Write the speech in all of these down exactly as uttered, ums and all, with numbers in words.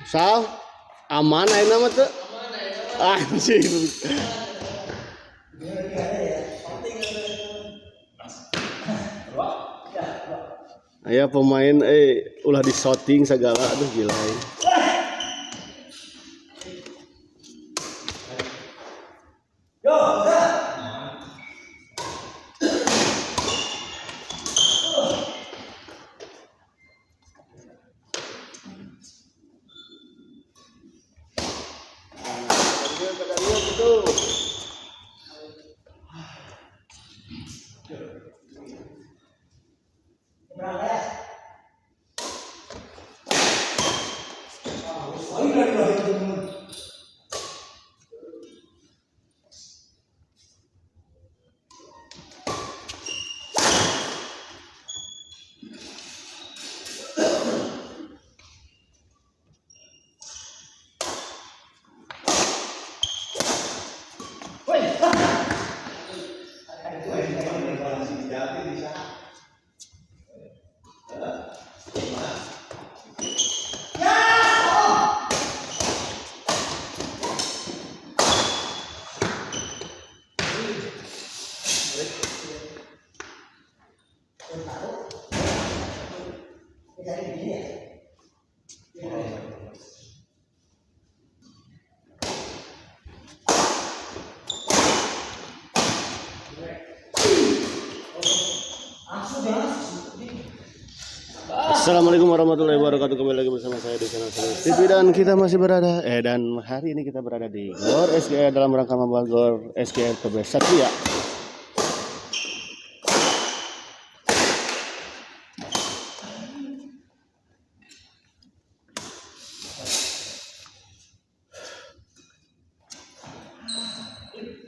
Sal, aman aja nama tuh. Anjir. Ayo pemain eh ulah di shooting segala, aduh gila. Eh. Assalamualaikum warahmatullahi wabarakatuh. Kembali lagi bersama saya di channel saya, T V, dan kita masih berada, eh, dan hari ini kita berada di Gor S G R dalam rangka maba Gor S G R P B Satria.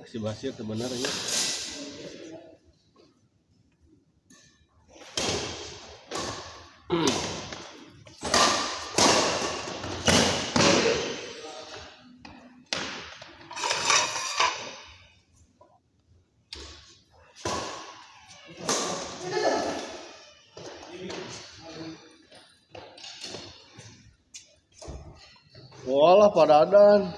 Masih basir sebenarnya. Walah, padadan.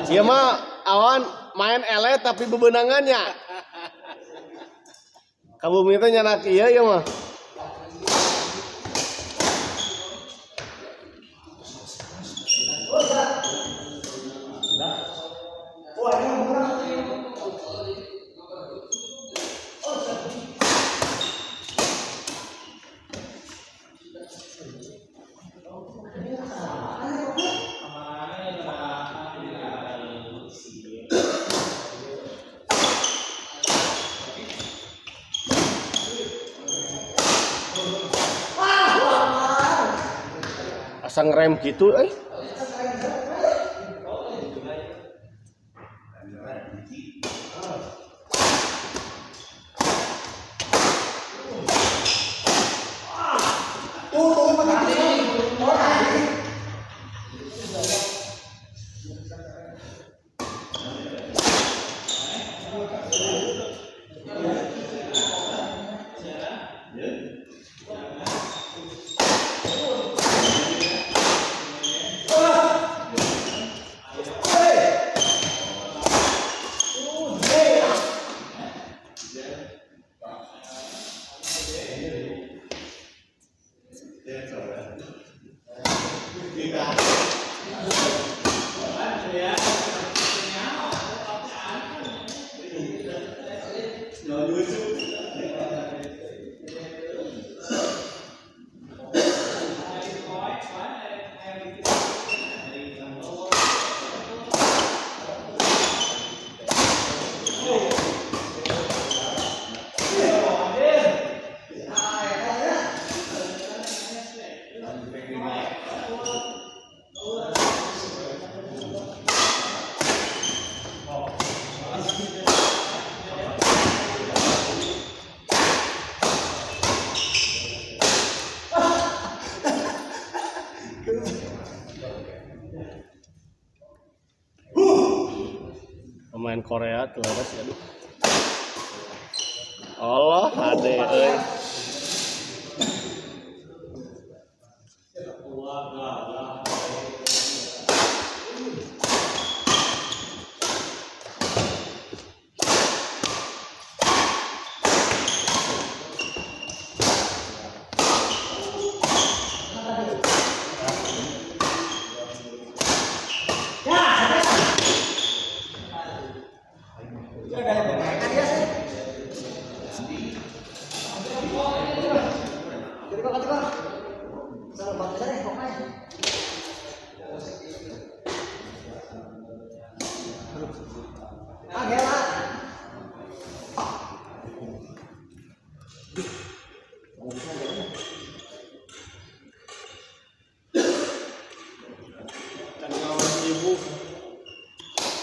Iya mah, awan main elet tapi bebenangannya. Kamu minta nyanak iya ya mah. Asal ngerem gitu, eh. Pemain Korea, Teloras ya. Allah, ade euy.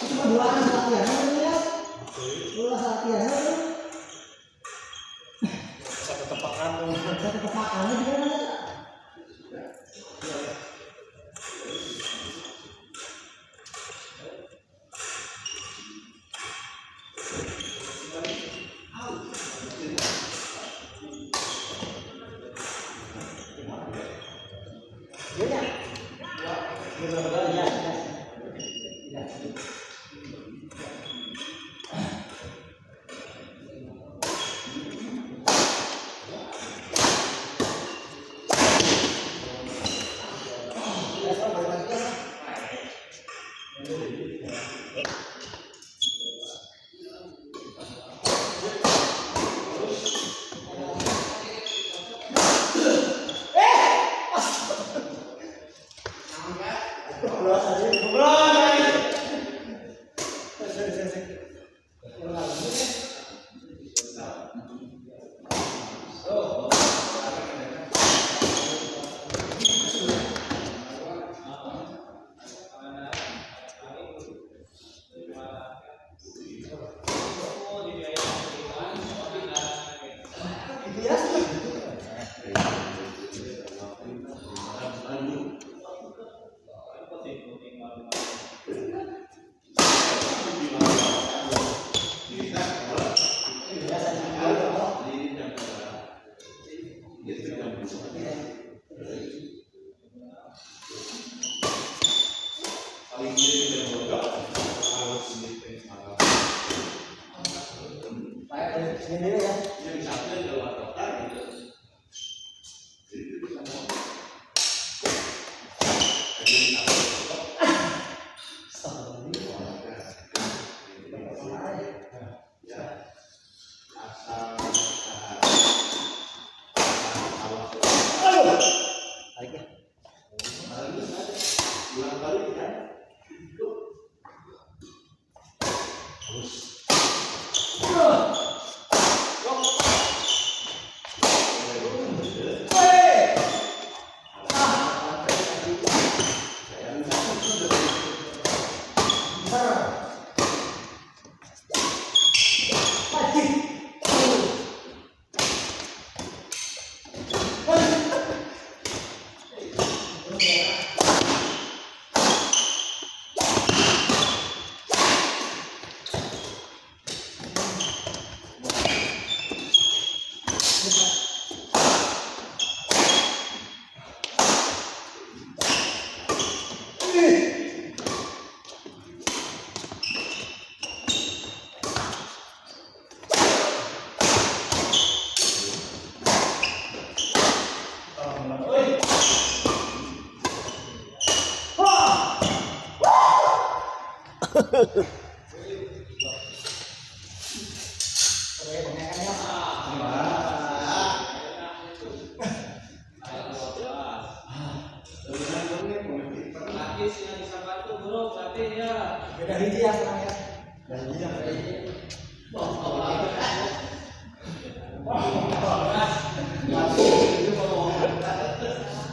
Cuma dua orang latihan, ya. Dua orang latihan, ya. Satu tepakan. Satu tepakan, ya.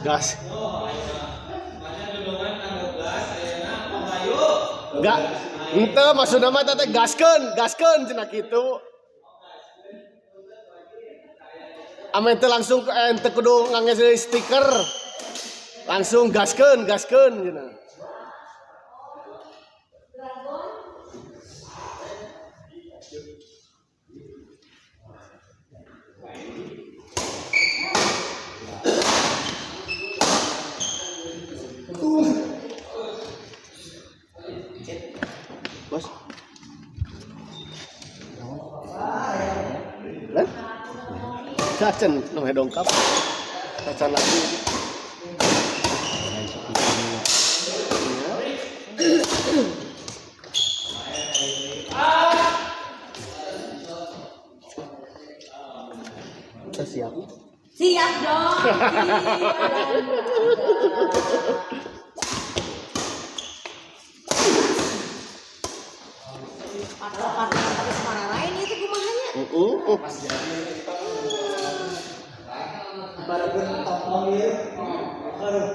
Gas. Enggak. Ente maksudnya mah tadi gasken, gasken cenah gitu. Amen ente langsung, eh, ente kudu ngangge stiker. Langsung gasken, gasken cenah. Bos. Kan? Cacen namanya dongkap. Cacen lagi. Kita siap. Siap dong. Pakai pakai pakai suara lain itu kumahannya. Heeh. Ibarat pun tongkol ya. Aduh.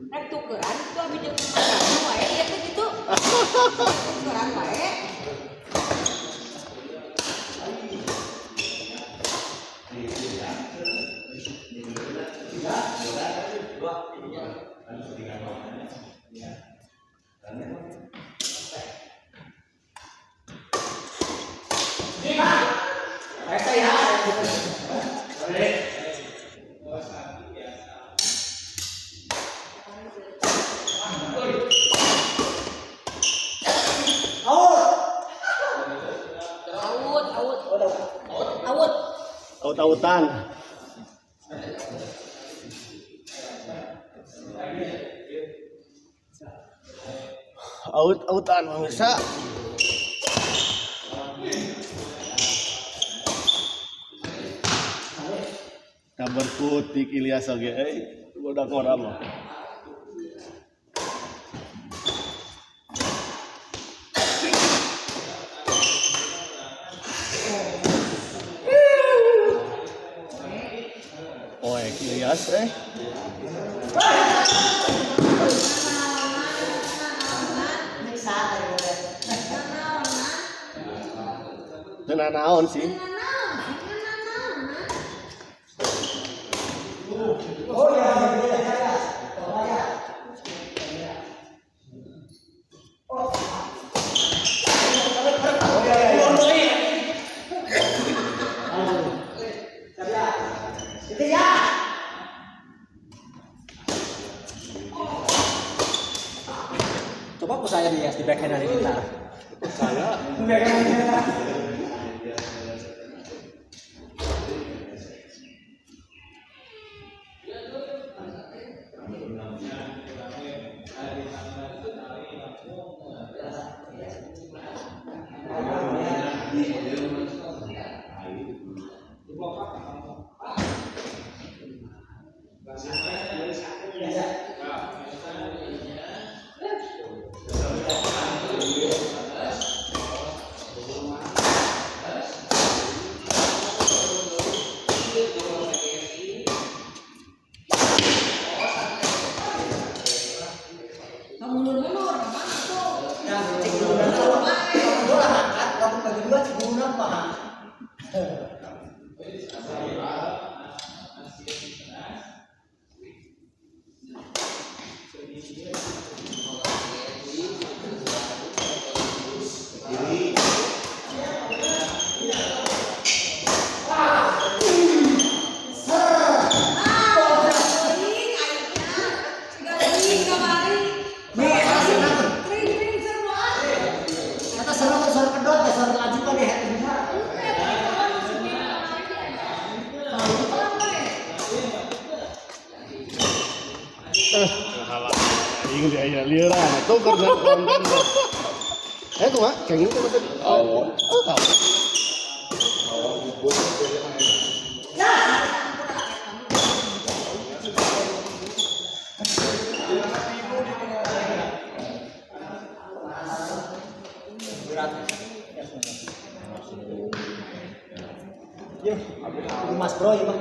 Kan tukeran itu habis dia makan wae, dia tuh gitu. Tukeran wae. Aut, aut. Aut. Aut-autan. Aut-autan, pemirsa. Kabar kutik Ilyas oke, eh, udah koram. Oe, Ilyas, eh. Kena naon sih? Coba aku saya di, di backhand hari ini, ntar. Saya. Nih, kata seru, seru kedot, seru lanjut lagi. Eh, salah. Aing dia ya liuran. Tuh, keren, keren, keren. Eh, tuh, Mak, kayak gitu, Mak. Oh, tahu. Yo, Mas Bro, ya, Bang.